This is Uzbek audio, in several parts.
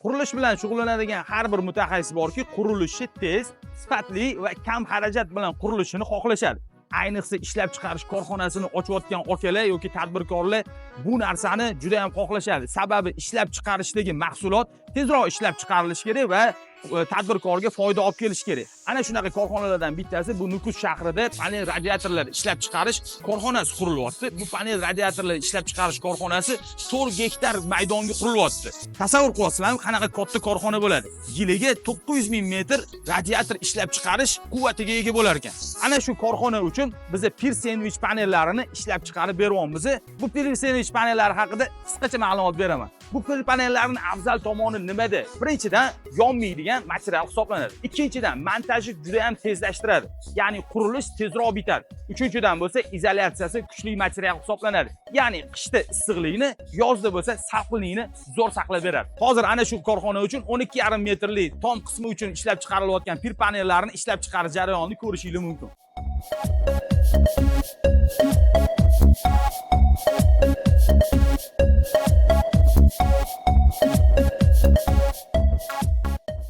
Qurilish bilan shug'ullanadigan har bir mutaxassis borki, qurilishni tez, sifatli va kam xarajat bilan qurilishini xohlashadi. Ayniqsa ishlab chiqarish korxonasini ochayotgan akalar yoki tadbirkorlar bu narsani juda ham xohlashadi. Sababi ishlab chiqarishdagi mahsulot tezroq ishlab chiqarilishi kerak va tadbirkorga foyda olib kelishi kerak. Ana shunaqa korxonalardan bittasi bu Nukus shahrida panel radiatorlar ishlab chiqarish korxonasi qurilyapti. Bu panel radiatorlar ishlab chiqarish korxonasi 4 gektar maydonga qurilyapti. Tasavvur qilyapsizlarmi, qanaqa katta korxona bo'ladi? Yiliga 900 ming metr radiator ishlab chiqarish quvvatiga ega bo'lar ekan. Ana shu korxona uchun biza pir sendvich panellarini ishlab chiqarib beryapmiz. Bu pir sendvich panellari haqida qisqacha ma'lumot beraman. Bu pir panellarini afzal tomoni nimada? Birinchidan, yonmaydigan material hisoblanadi. Ikkinchidan, montaji juda ham tezlashtiradi. Ya'ni qurilish tezroq bitadi. Uchinchidan bo'lsa, izolyatsiyasi kuchli material hisoblanadi. Ya'ni qishda issiqlikni, yozda bo'lsa salqinlikni zo'r saqlab beradi. Hozir ana shu korxona uchun 12,5 metrli tom qismi uchun ishlab chiqarilayotgan pir panellarini ishlab chiqarish jarayonini ko'rishingiz mumkin.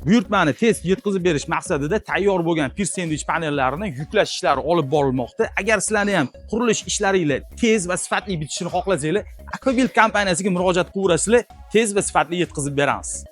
Buyurtmani tez yetkazib berish maqsadida tayyor bo'lgan pir sendvich panellarini yuklash ishlari olib borilmoqda. Agar sizlarni ham qurilish ishlaringlar tez va sifatli bitishini xohlasanglar, Aquabuild kompaniyasiga murojaat qilaverasizlar, tez va sifatli yetkazib beramiz.